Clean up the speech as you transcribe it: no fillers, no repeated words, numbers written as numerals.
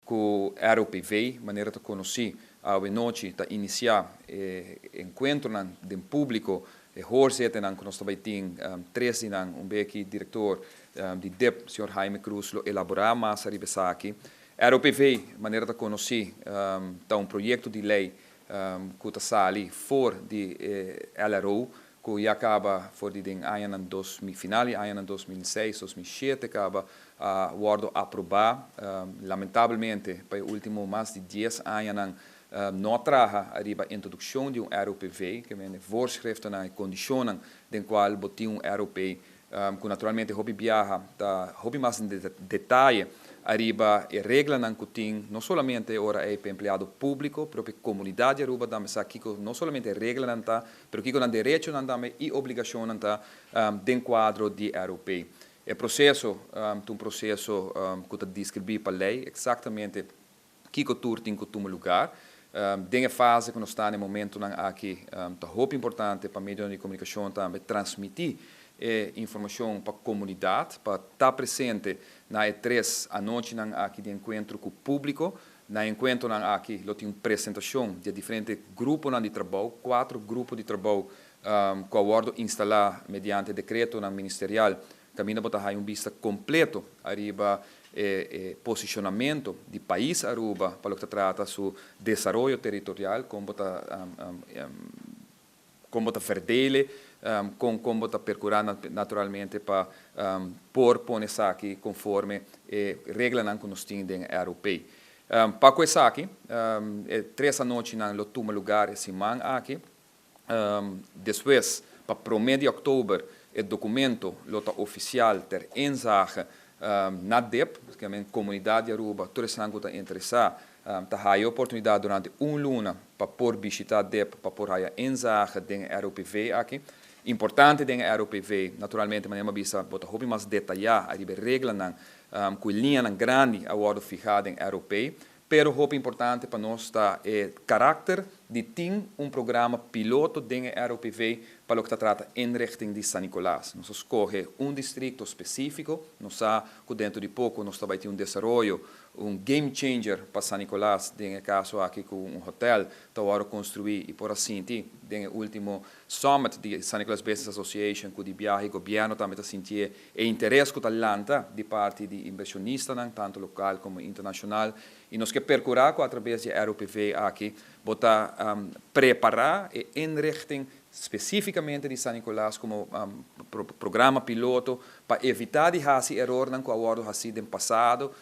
Ku ROPV, manera ta konosí, anochi ta inisiá enkuentronan den públiko, e hoorzittingnan ku nos tambe tin tres nan, un beki direktor di DIP, señor Jaime Cruz, lo elaborá mas riba esaki. ROPV, manera ta konosí, ta un proyekto di lei ku ta sali for di LRO, ku ya kaba for di den aña 2000, final di aña 2006, 2007 kaba a wòrdu aprobá. Lamentablemente, pa e último mas di 10 aña no a traha riba introdukshon di un ROPV, ke men voorschriften i kondishonnan den kual bo tin un ROP, ku naturalmente hopi biaha ta hopi mas den detaye ariba e reglanan ku tin, no solamente ora e empleado públiko, pero e komunidat di Aruba tambe sa kiko no solamente reglanan ta, pero kiko nan derechonan tambe i obligashonnan ta den kuadro di ROP. E proseso un proseso ku ta deskribí pa lei eksaktamente kiko tur tin ku tuma lugá. Den e fase ku nos ta na e momentonan aki, ta hopi importante pa medio di komunikashon tambe transmití informashon pa komunidat, pa ta presente na e tres anochinan aki di enkuentro ku públiko. Na enkuentronan aki lo tin un presentashon di diferente gruponan di trabou, kuater grupo di trabou ku a wòrdu instalá mediante dekretonan ministerial, kaminda bo ta un bista kompleto ariba posicionamento di pais Aruba pa loke ta trata su desaroyo teritorial, kon ta verdelen, kon ta perkurá naturalmente pa por pone esaki konforme reglanan ku nos tin den ROP. Pa ku esaki, tres anochinan lo tuma lugá e siman aki. Despues, pa 1 di òktober, e dokumento lo ta ofisial ter inzage na DIP, ku ta komunidat di Aruba, tur esnan ku ta interesá, ta haya oportunidat durante un luna pa por bishitá DIP, pa por haya inzage den ROPV aki. Importante den ROPV, naturalmente, manera bisa, bo ta hopi mas detayá ariba reglanan ku liñanan grandi a wòrdu fihá den ROP, pero hopi importante pa nos ta e karakter di tin un programa piloto den ROPV pa loke ta trata inrichting di San Nicolas. Nos a skohe un distrikto spesífiko, nos sa ku denter di poko nos tambe tin un desaroyo, un game changer pa San Nicolas, den kaso aki ku un hotel ta wòrdu konstruí i por asina den último summit di San Nicolas Business Association ku di biahe gobièrnu tambe ta sinti e interes ku ta lanta di parti di invershonistanan, tantu lokal komo internashonal, i nos ke perkurá ku atraves di ROPV aki bo ta prepará e inrichting spesífikamente di San Nicolas komo programa piloto pa evitá di hasi erornan ku a wòrdu hasí den pasado.